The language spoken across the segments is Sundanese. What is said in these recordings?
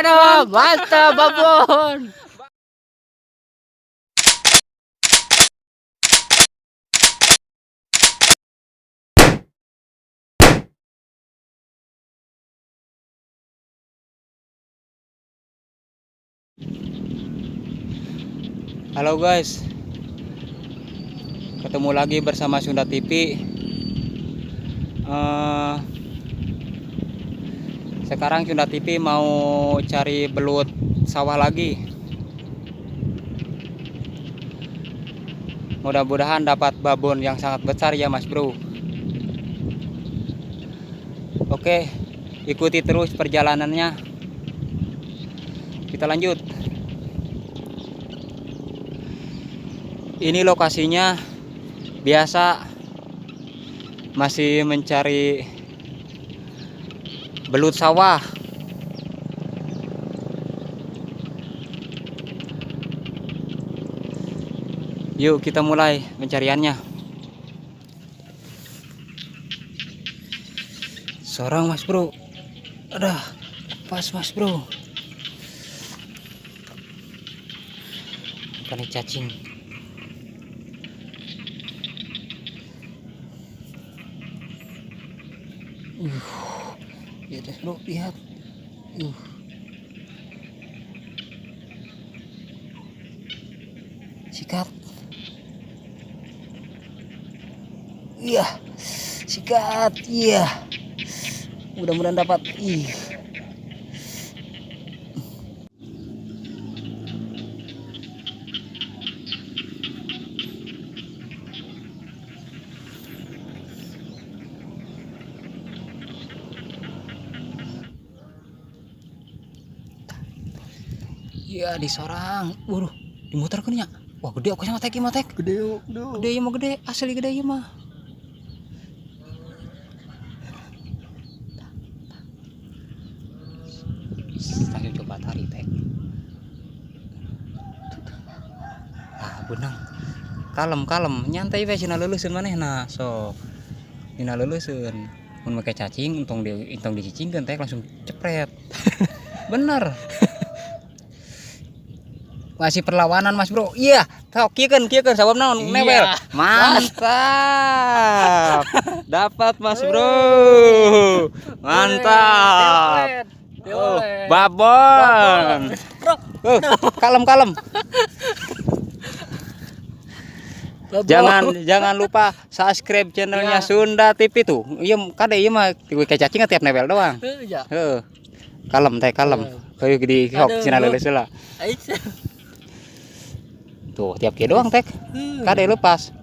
Aduh, mantap babon. Halo guys, ketemu lagi bersama Sunda TV. Eh, Sekarang Sunda TV mau cari belut sawah lagi. Mudah-mudahan dapat babon yang sangat besar ya Mas Bro. Oke, ikuti terus perjalanannya. Kita lanjut. Ini lokasinya biasa masih mencari belut sawah. Yuk kita mulai pencariannya. Seorang Mas Bro. Aduh, pas Mas Bro. Apa nih cacing? Ya deh bro, lihat. Sikat. Iya, sikat. Iya. Mudah-mudahan dapat. Ih. Iya, di sorang. Waduh, dimuterkeun nya. Wah, gede aku sama tek mah tek. Gede yuk, gede. Gede ieu mah gede, asli gede ieu mah. Langsung coba tarik tek. Ah, benang. Kalem, kalem, nyantai we cenah leuleuskeun manehna sok. Dina leuleuskeun. Mun make cacing entong di entong dicicingkeun tek langsung cepret. Bener. Masih perlawanan Mas Bro. Iya, sok kieukeun kieukeun sabab naon Iya. newel. Mantap. Dapat Mas Bro. Mantap. Oh, babon. Kalem kalem. Jangan jangan lupa subscribe channelnya Iya. Sunda TV tuh. Iya kade ieu mah kayak cacing tiap newel doang. Iya. Heeh. Kalem teh kalem. Kayak di sok Aduh, cenah bro. leuleus heula. Tuh, tiap kieu doang tek. Kade lepas.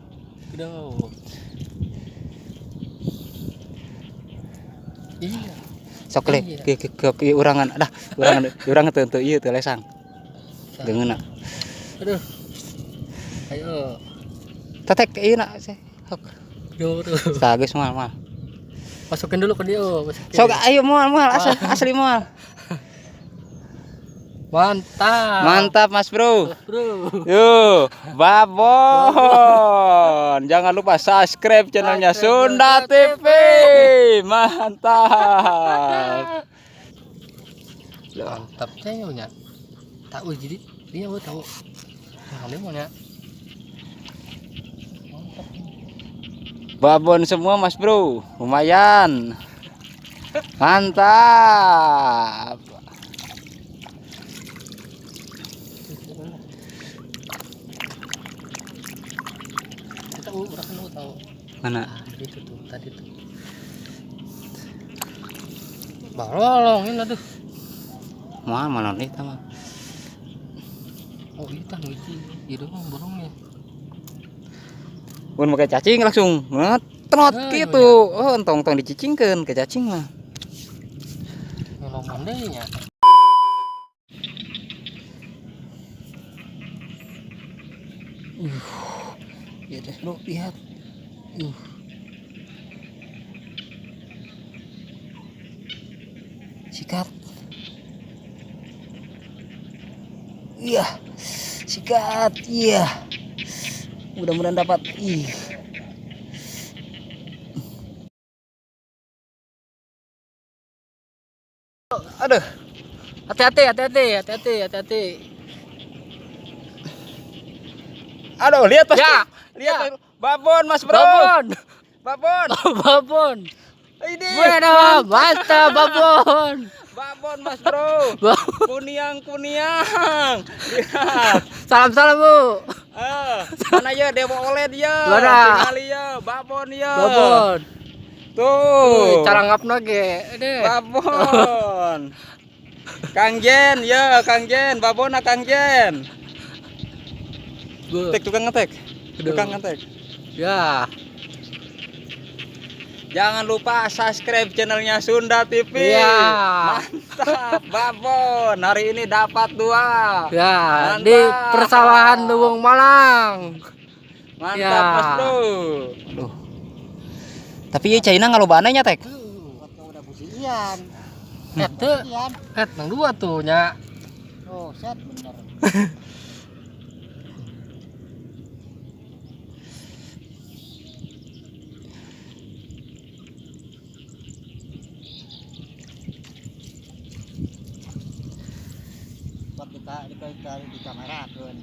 Iya. Sok le Iya. ke urangan. Dah, urangan urangan teu teu ieu teu lesang. Deungeunna. Aduh. Ayo. Tetek ieu na sok. Duh, duh. Tah geus moal moal. Masukin dulu ke dia, masukin. Sok ayo moal moal asli, asli moal. Mantap. Mantap Mas Bro. Mas Bro. Yo, babon. Jangan lupa subscribe channelnya Sunda TV. Mantap. Mantap ceweknya. Tahu jadi dia gua tahu. Nah, dia maunya. Mantap. Babon semua Mas Bro. Lumayan. Mantap. Kita udah kan tahu. Mana? Ah, itu tuh tadi tuh. Balolongin aduh. Moal mana nih mah. Oh, itu hiji. Ieu doang burungnya. Mun make cacing langsung ngetrot Ah, gitu. Oh, entong-entong dicicingkeun ke cacing mah. Nyolongan deui nya. Ya deh, bro, lihat. Sikat. Iya, sikat. Iya. Mudah-mudahan dapat. Ih. Aduh. Hati-hati, hati-hati, hati-hati, hati-hati. Aduh, lihat Mas. Ya, Lihat ya. Mas. Babon Mas Bro. Babon. Babon. Babon. Ini. Bueno, mantap babon. Babon Mas Bro. Kuniang kuniang. Lihat. Salam-salam, Bu. Eh, mana ya Dewa Oled ya. Mana? Tingali ya, babon ya. Babon. Tuh. Cara ngapna ge. Deh. Babon. Kang Jen, ya Kang Jen, babon ah Kang Jen. Bu. Tek tukang ngetek. Aduh. Tukang ngetek. Ya. Jangan lupa subscribe channelnya Sunda TV. Iya. Mantap, babon. Hari ini dapat 2. Ya, Mantap. di persawahan Luwung Malang. Mantap, Ya. Mas Bro. Aduh. Tapi ya China ngalobana nya, Tek. Udah busian. Eh, tuh. Eh, nang dua tuh nya. Oh, set bener. Buat di kamera kan.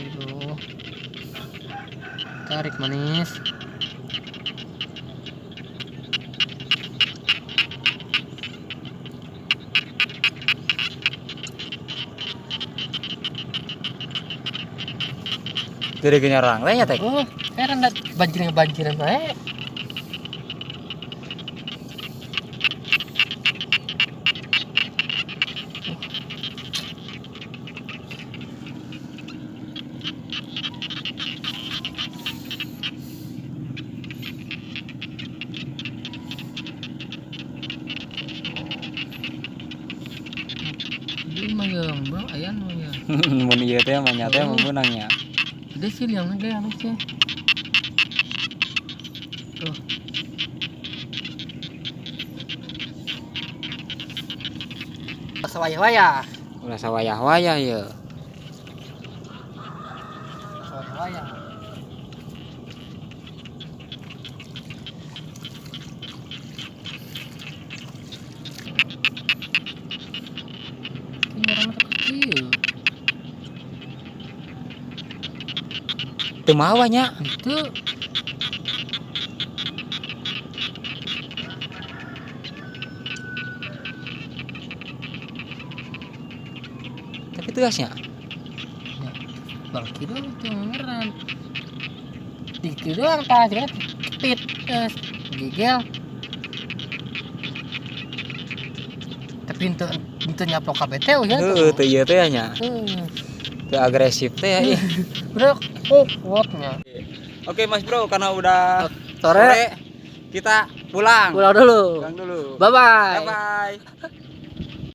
Aduh. Tarik manis. Jadi genyarang teh nya teh. Oh, heran dah banjir-banjiran bae. Ini mah ya, bro, aya nu ya. Mun ieu teh mah nya teh meunang nya. Gede sih liangnya gede anu sih. Tuh. Sawayah-wayah. Ulah sawayah-wayah ye. Sawayah-wayah. Ini orang kecil. Teu mawa nya. Itu Tapi tegasnya. bang kilo itu beneran. Dikit doang tah, jadi kepit terus gigil. Tapi untuk nyaplok KBT ya. Heeh, teu ieu teh nya. Heeh. Teu agresif teh ya. Ih. Udah oh kuatnya. Oke Mas Bro, karena udah Sore kita pulang. pulang dulu. Pulang dulu. Bye bye. Bye bye.